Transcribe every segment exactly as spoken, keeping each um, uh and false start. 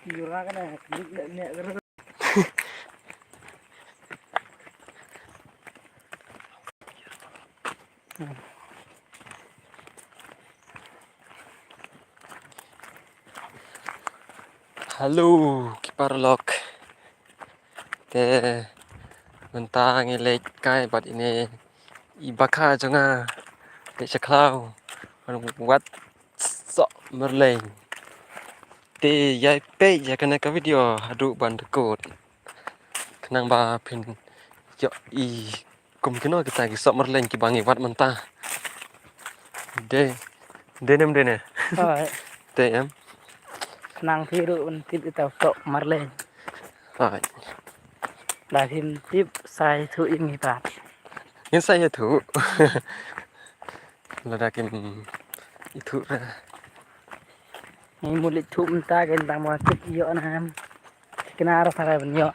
Hello ki paralok. Te mynta ngi leit kai bad ine i bakha jong nga. Te sha khlaw. Wat soh marleng. Te ïai peit ïa kane ka video haduh ban record. Khnang ba phin ïohi kum kino kita ki soh marleng kiba ngi wad mynta. Dei, dei ne em dei ne? Hooid. Dei em. Khnang phi ruh ban tip ita u soh marleng. Hooid. Da phim tip sa ïathuh ïa ngi pat. Ngin sa ïathuh. Lada kim ithuh re. Ngi mut leit thuh mynta kein tang ba tip ïoh na em. Kena ra tharai ban ïoh.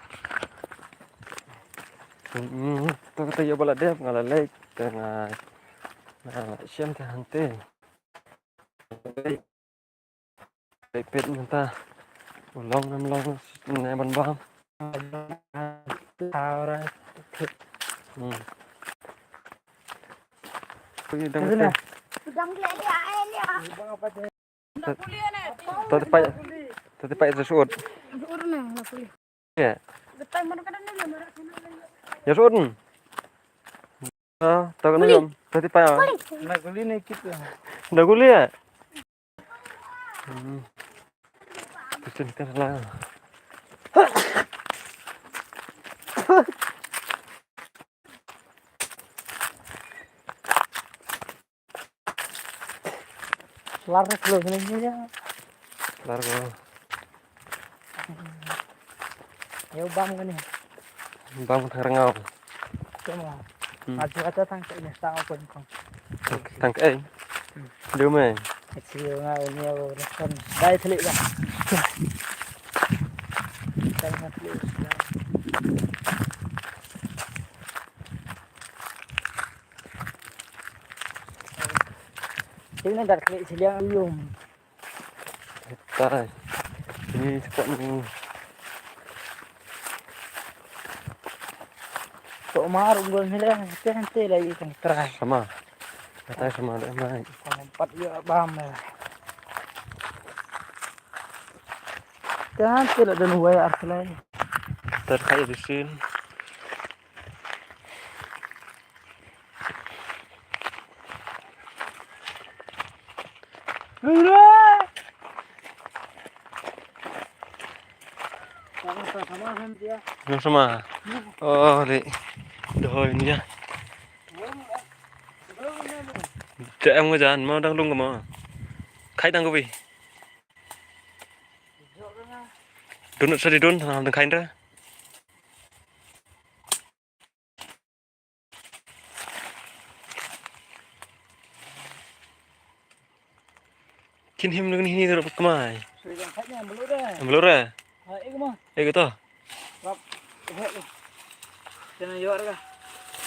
Hmm, to kata ïoh ba la dep nga la leit te nga, nga la shem te hangte. Leit peit mynta. U long nam long ne ban bam. Alright. Hmm. Pui dang Sini. Te. Te te pai, te te pai te suot. Ïa. Ïa suot. Ah, ta ka na jam. Te te pai. Na guli ne kit. Na guli ïa. Hmm. Te te la. Lar ka slow sini ya. Lar ko. Yo bam kani. Bam thar ngau. Kema. Hmm. Aju ata tang ke ni tang ko ni kong. Tang ke. Hmm. Dum eh. Achi yo ngau ni yo restaurant. Dai thli ba. Dai thli. Sini dah klik siliang yum. Tai. Ini spot ni. Tok mar ungol ni lah. Nanti, nanti lagi kan try. Sama. Kata sama dah mai. Sama empat juga bam lah. Kan tidak ada nuwai arselai. Terkait di sini. Nang sama. Oh, le. Dohoi ni ya. Te em ngajan mo dang lung mo. Khai dang ko bi. Dun sa di dun, dang khai nda. Kin him nang hini terus kemai. Belura. Eh, gitu.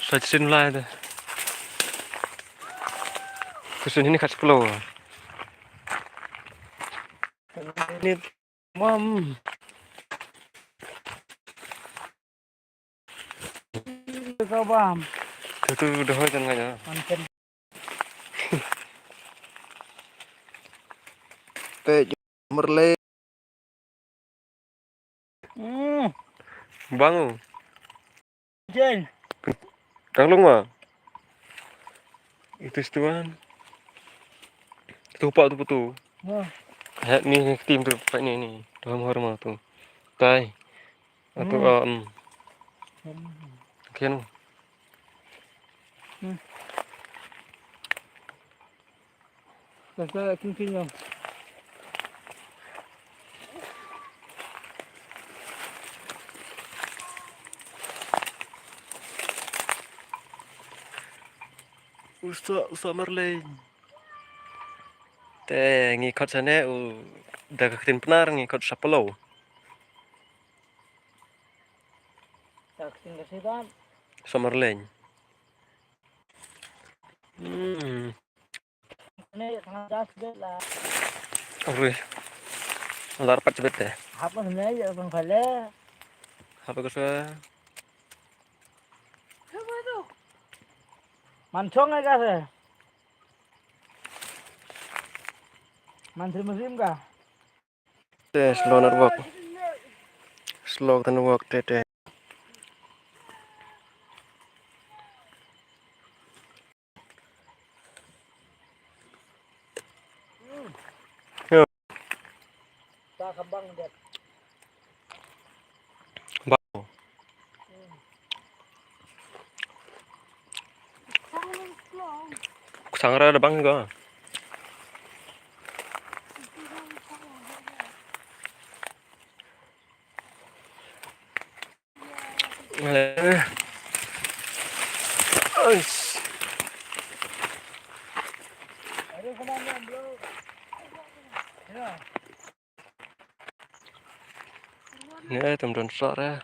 Sa chisin lai tu. Chisin ini kat sepuluh. Ini Mam. Ka bam. Tu tu dah hoi tang aja. Manten. Te merle. Hmm. Bangu. Jeng. Tang long ma. Itu setuan. Itu pak tu betul. Wah. Hek ni ni tim tu pak ni ni. Dalam hormat tu. Tai. Atu hmm. Kian. Hmm. Kasa kin kin yang. Usa usa marleng. Te ngi khot sane u da ka ktin pnar ngi khot sapalo. Samarleng. Hmm. Ore. Lar pat chibit te. Hap man ne ya bang phale. Hap ko sa. Man chong ai ka se. Man rim rim ka. Te slow network. Slow network te te. Ba. Sang ra da bang ko. Ais. Ne, tum don sore.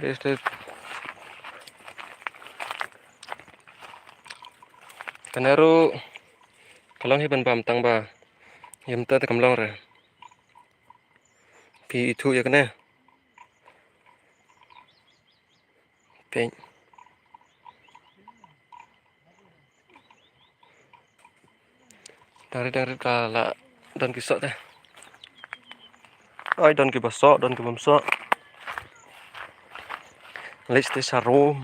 Este. Kane ruh ka long hi ban bam tang ba ym ta te kam long re. Phi ithuh ïa kane. Peit. Dang rit dang rit ka la don ki soh te. Oi, don ki ba soh, don ki bym soh. Leit te sharum.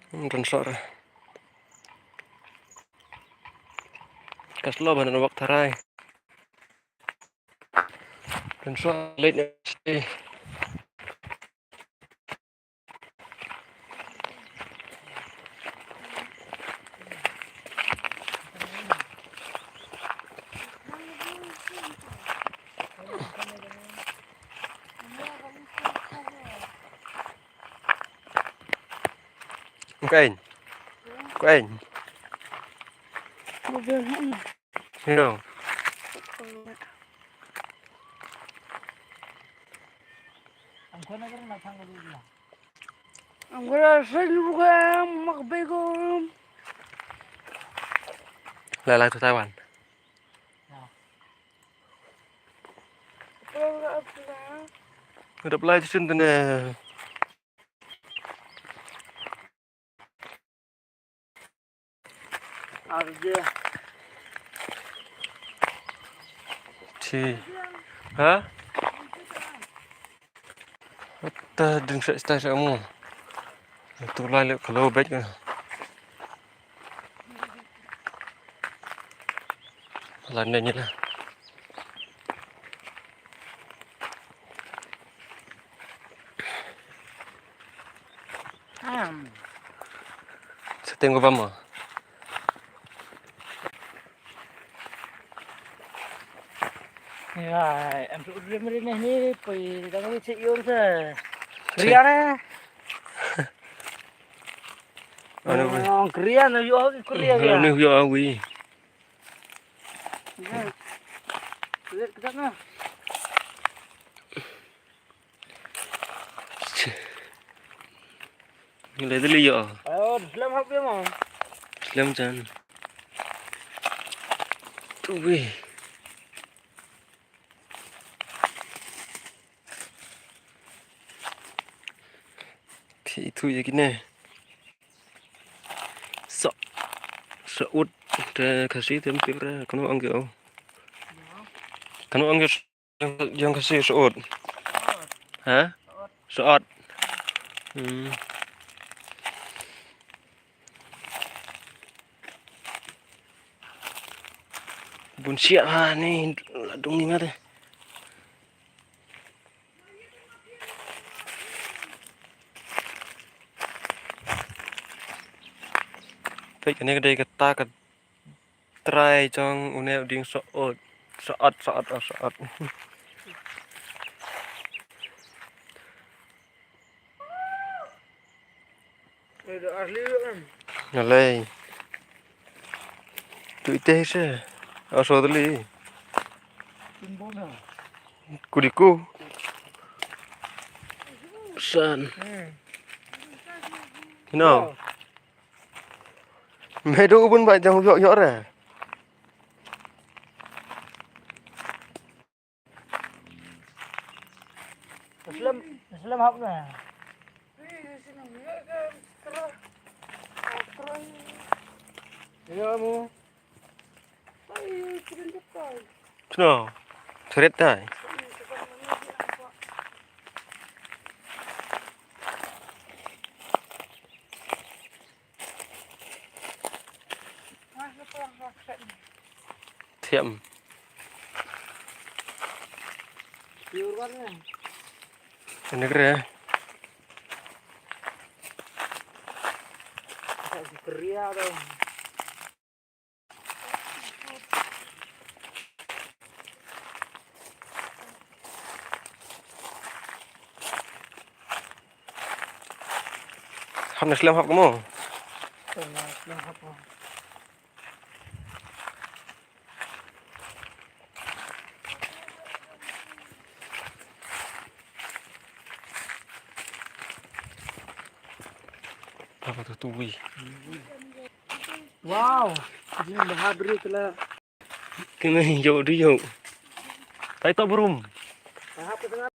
Hmm, don soh re. Ka slow ban wak tharai. Kan sa leit ne. Kain. Kain. Hello. Ang wala sa lugar, makabay ko. Lalai to Taiwan. Wala, wala. Reply to send na. Arje. Chi. Ha? Ta ding sa sta sa mo. Tu lai le khalo bet ka. Lan ne ni la. Am. Setting ko bam mo. Ya, em tu rim rim ni poi dang wi che yong sa. Krian eh. Anu wi. Krian yo wi krian ya. Anu yo wi. Lihat kita na. Ngi le dili yo. Oh, slem hap ya mo. Slem jan. Tu wi. Phi ithuh ïa kine. Sa, sa ut te Khasi te ym tip re, kano ong ki o. Kano ong ki jong Khasi sa ut. Ha? Sa ut. Hmm. Bun siah ha ni la dung ni nga te. Peit kane ka dei kata ka trai jong une u dieng soh ot. Sa'at, sa'at, ah, sa'at. Nalai. Tu ite se. Aso dali. Kudiku. San. No. Me do bun ba jang yok yok re. Muslim, Muslim hap na. Ya mu. Sino. Seret tai. Thiam. Ini kere. Hap na slem hap kamo. Apa tu tui? Wow, jing dah beri telah. Kena yo di yo. Tai to berum. Tahap ke tengah.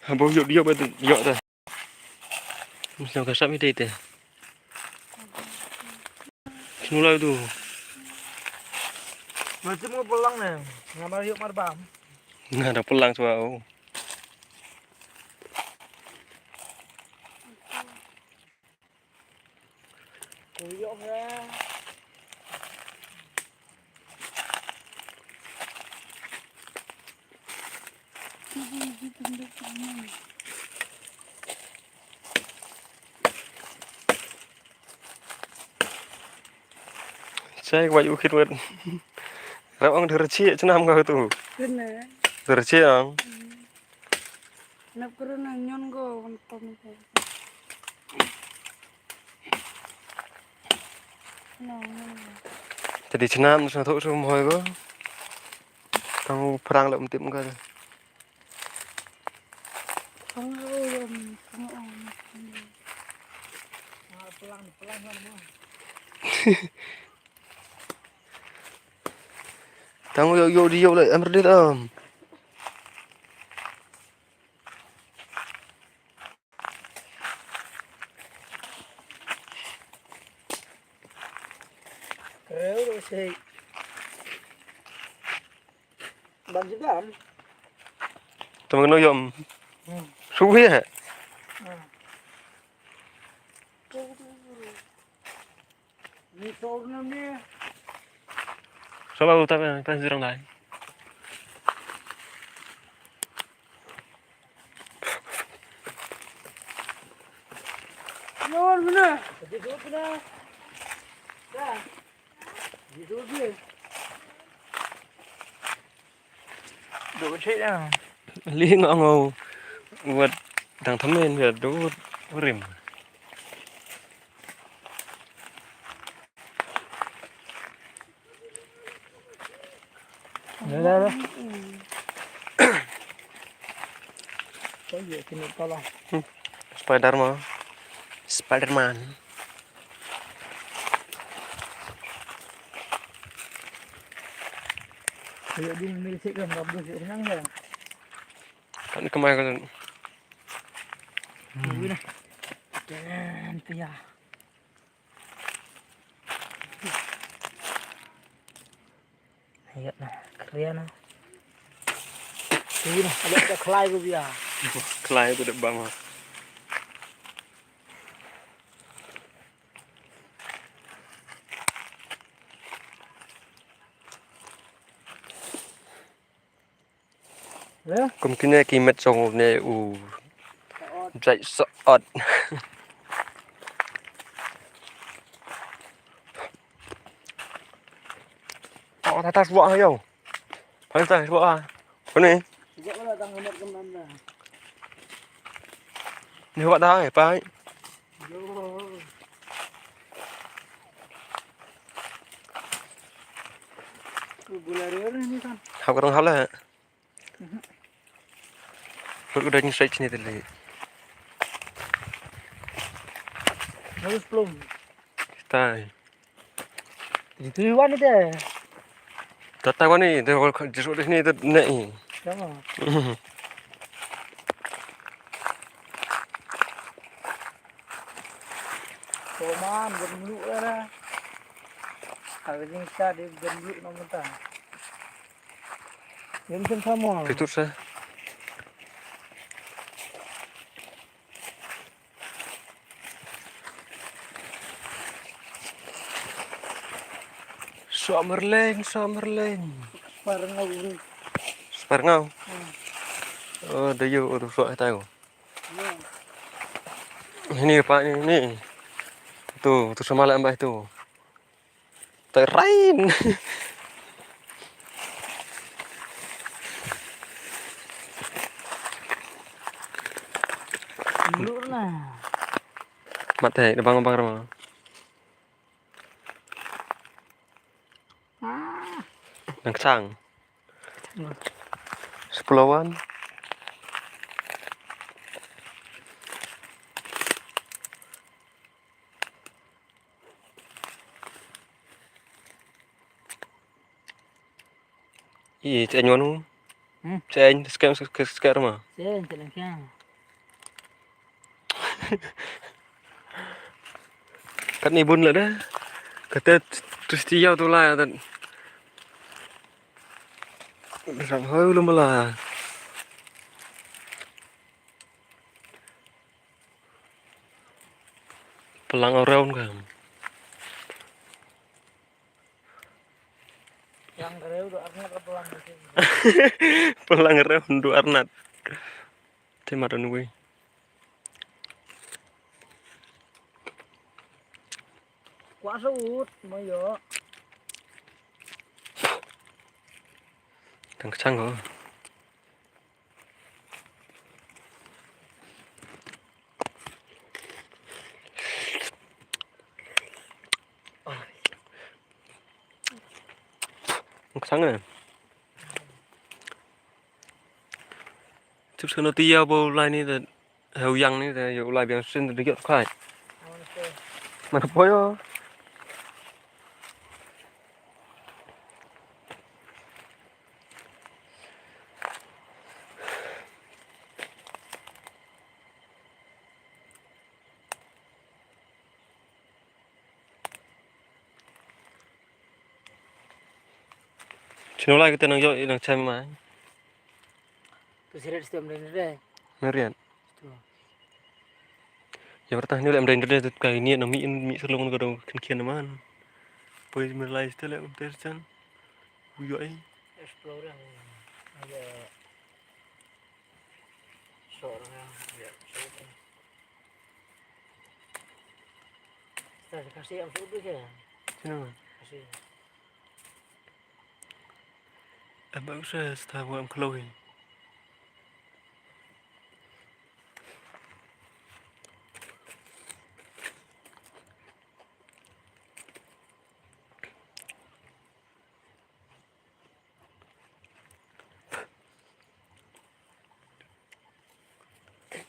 Habo yok yok ba tu yok ta. Mesti ka sami dei te. Snu lai tu. Macam mau pulang ni. Ngamar yok marbam. Nga da pulang swa o. Kuyok ya. Sai kwai u khit wat. Rap ang dher chi chnam ka tu. Kena. Dher chi ang. Nap kuru na nyon go wan tom ko. No, no, no. Tadi chnam sa thok sum hoi go. Tang phrang lem tip ka. Phrang o yom, phrang o. Tang yo yo di yo le em rdit am. Kre o sei. Bang jigam. Tama kano yom. Hmm. Suwi ha. Hmm. Ni sor na ni. Sala uta pa pa jirang dai. Yon mana? Di dulu mana? Dah. Di dulu dia. Duk chek dah. Li ngong ngong. Wat dang thamen ya duk rim. Dah dah dah. Spider-Man. Spider-Man. Ayo, di milkshake kan bagus, ya, kenyang ya. Kan kemai kan. Bagus dah. Dan pia. Ayo na, kria na. Ini na, ada ada kelai gue biar. Kelai gue dek bang. Kum kine ki met jong une u jait sohot. Oh, ta ta ruah ha ïew. Phan ta ruah ha. Kone. Ni ruah ta, eh, pai. Hap ka rong hap la. Hut udah nyusai sini tadi. Harus belum. Tai. Itu wan ni deh. Tata wan ni, deh, kalau jeruk di sini tu naik ni. Sama. Koman, gemluk lah. Kalau jingsa dia gemluk nama tak. Yang macam sama. Betul sah. Sok merleng, sok merleng. Sparngau. Sparngau. Hmm. Oh, da yu tu sok tai. Hmm. Ini apa ni, ni? Tu, tu sama lah ambai tu. Terain. Dulu lah. Mat hai, bang bang rama. Ah. Nang sang. Hmm. Sepuluhan. Ih, cek nyon. Hmm. Cek, sekarang, sekarang mah. Cek, cek lengkeng. Kat ni bun lah dah. Kata terus dia tu lah, tat. Sang hoi lu malah. Pelang around kan. Yang rew do arnat ke pelang. Pelang rew do arnat. Te mat anu wi. Kuat sut, mayo. Tang kacang ko. Ang sang na. Chips kano tiya bo lai ni da heu yang ni da yo lai biang sin da dik khai. Mana poyo. Chino lai kete nang yo nang chai mai. Tu siret stem den de. Merian. Tu. Ya bertah ni lem den de tu kai ni nang mi in mi selong ko do kin kian man. Poi merlai stel lem ter chan. Uyo ai. Explore yang. Ya. Seorang yang ya. Kasi am sudu ke. Sino? Kasi. Em ba usa sta wa am kloi.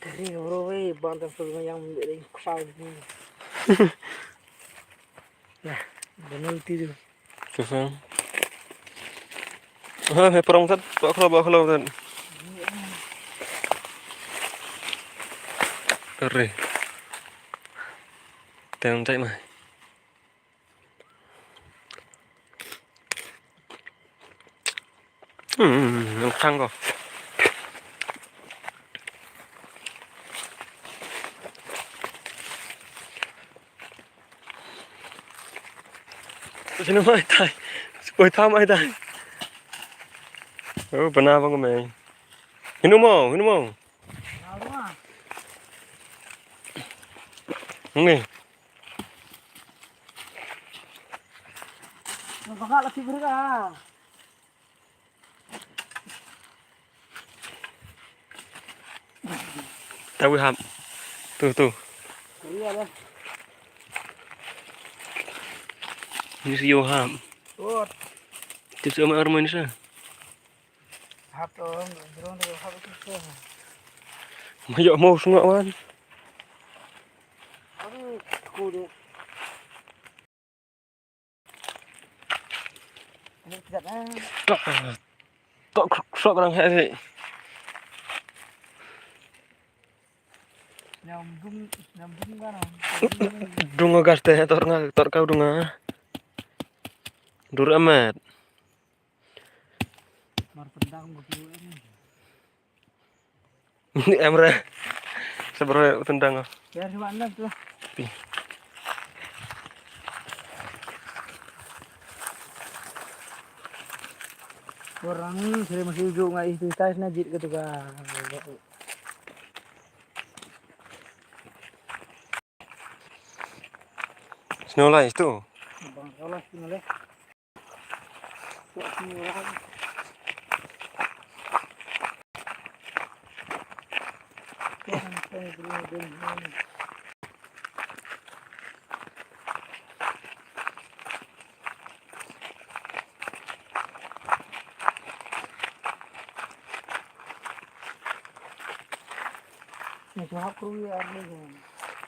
Teri oro wei bang tang sul yang menjadi kusau ni. Nah, benar itu tu. Susah. Ha, he perong tat, baklo baklo tat. Teri. Tang cai mai. Hmm, nang tang ko. Sino mai tai. Sipoi ta mai tai. Oh, bana bang mai. Hino mo, hino mo. Ngi. Tawi hap. Tu, tu. Ni si yo hap. Tu si ma arman sa. Hap to, drone to hap tu. Ma yo mo sunga wan. Aduh, aku dia. Tok, tok, sok orang hai. Dunga gas teh, tor nga, tor kau dunga. Dur amat. Mar pendang begitu ini. Em re. Sebro tendang. Ya, coba anda tu. Orang sering masih ujuk ngai itu tais najit ke tu kan. Snow light tu. Bang, kalau snow light.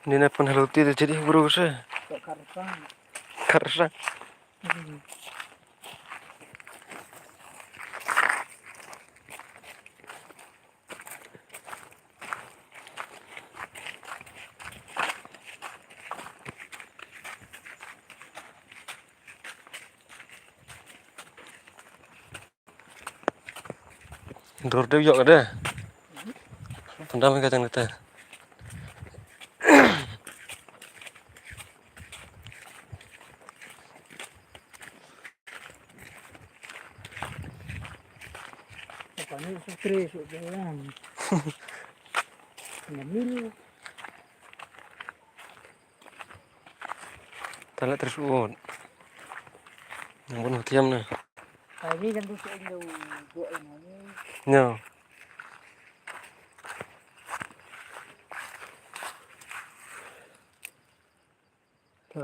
Ni na pun haluti tu jadi bro se. Karsa. Dur de yok de. Pendam ka jang de. Apa ni sutri sutri yang. Ngambil. Tala terus ut. Yang pun hutiam na. Kami kan tu sing tu buat yang ni. No.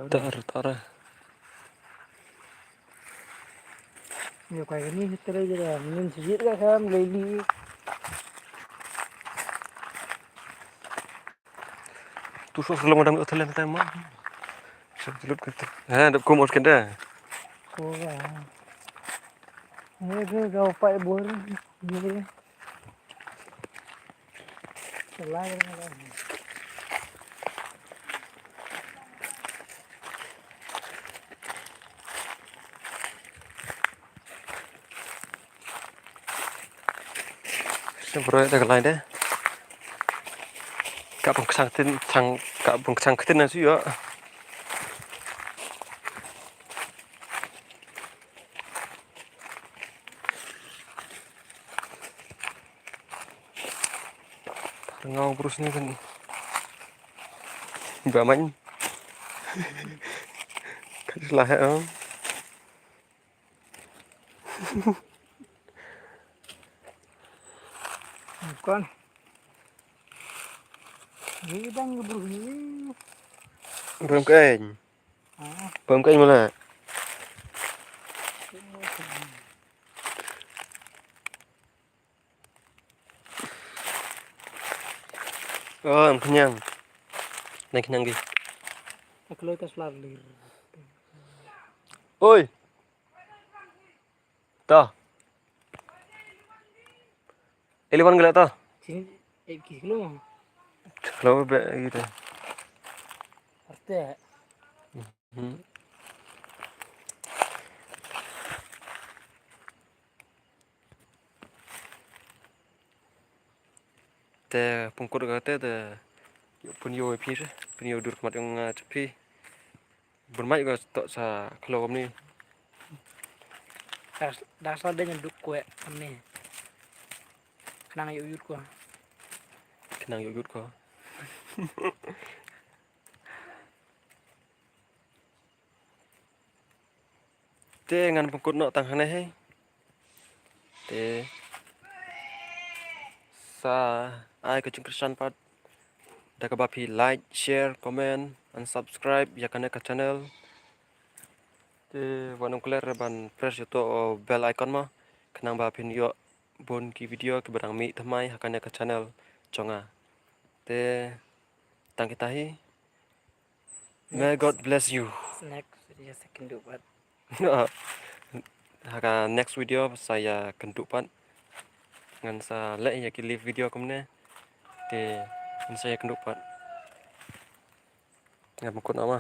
Tar, tar. Yo kai ni history je dah. Mungkin sejit lah kan leli. Tu so selalu madam hotel yang pertama. Sebelum kita. Ha, dah kum os kenda. Kurang. Ini tu kau pai bor. Ini. Sembroh ïa ka lai de. Ka pang ksang tin, chang, ka pang ksang tin na shu ïoh. Rngau brus ni kan. Ba main. Kan selah ya. Bukan. Ni dang brus ni. Belum kan. Pam ka mala. Oh, am khñiang. Nang khñiang ki. Akloi ka slar lir. Oi. To. Eleven gala to. Sini, eh, kis kilo mo. Kilo be gitu. Arte. Hmm. Te pungkur ka te te pun yo phi se, pun yo dur khmat ïong nga phi. Bun mai ko tok sa khlem ni. Das, das la dei ngan duk kuek ni. Khnang ïoh yut ko. Khnang ïoh yut ko. Te ngan pynkut noh tang hangne hi. Te sa ai ka jingkyrshan pat da kaba phi like, share, comment and subscribe ïa kane ka channel. Te wat nym klet re ban press ïa uto u bell icon mo, khnang ba phin ïoh bun ki video kiba dang mih thymmai ha kane ka channel jong nga. Te tang kita hi. May God bless you. Next video sa kynduh pat. Ha ka next video sa ïa kynduh pat. Ngan sa leh ïa ki live video kumne. Te ngan sa ïa kynduh pat. Ngan pynkut noh ma.